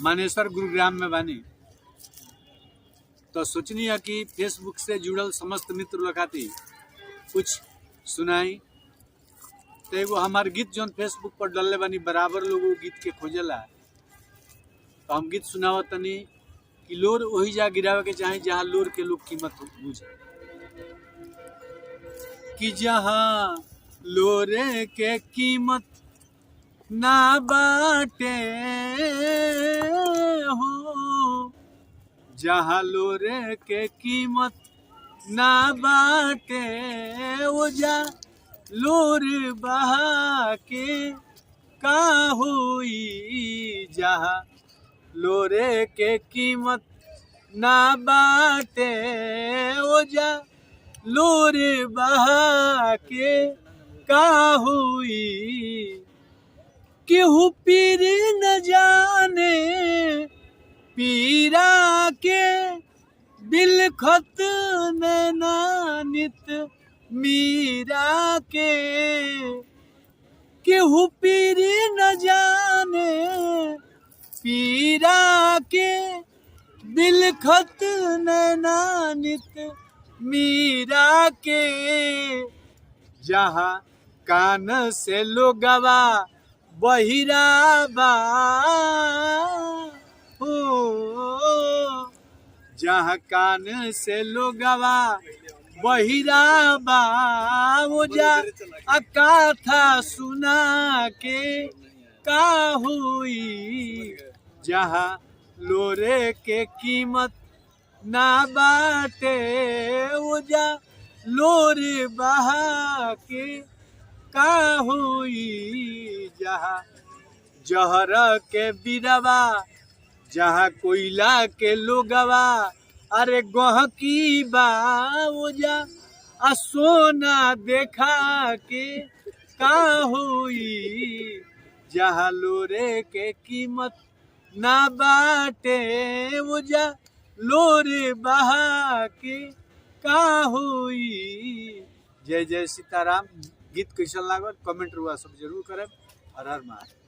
मानेसर गुरुग्राम में बानी। तो सोचनी है कि फेसबुक से जुड़ल समस्त मित्र लोग खातिर कुछ सुनाई। तो एगो हमार गीत जौन फेसबुक पर डलले बानी, बराबर लोग उ गीत के खोजेला। तो हम गीत सुनावत तनी कि लोर वही जा गिरावे के चाही जहाँ लोर के लोग कीमत बुझे, कि जहाँ लोरे के कीमत ना बाटे हो, जहाँ लोरे के कीमत ना बाटे ओ जा लोर बहा के का होई, जहाँ लोरे के कीमत ना बाटे ओ जा लोर बहा के का होई। केहू पीर न जाने पीरा के बिलखत नैना नित मीरा के, केहू पीर न जाने पीरा के बिलखत नैना नित मीरा के, जहाँ कान से लोगवा बहिराबा हो, जहाँ कान से लोगवा बहिराबा वो जा अकाथा सुना के का हुई, जहाँ लोरे के कीमत ना बाटे वो जा लोरे बहा के का होई, जहाँ जहर के बिरवा जहाँ कोयला के लोगवा अरे गहकी बा वो जा आ सोना देखा के का होई, जहाँ लोरे के कीमत ना बाटे वो जा लोरे बहा के का होई। जय जय सीताराम। गीत कैसन लागल कमेंट रुआ सब जरूर करब। हर हर महादेव।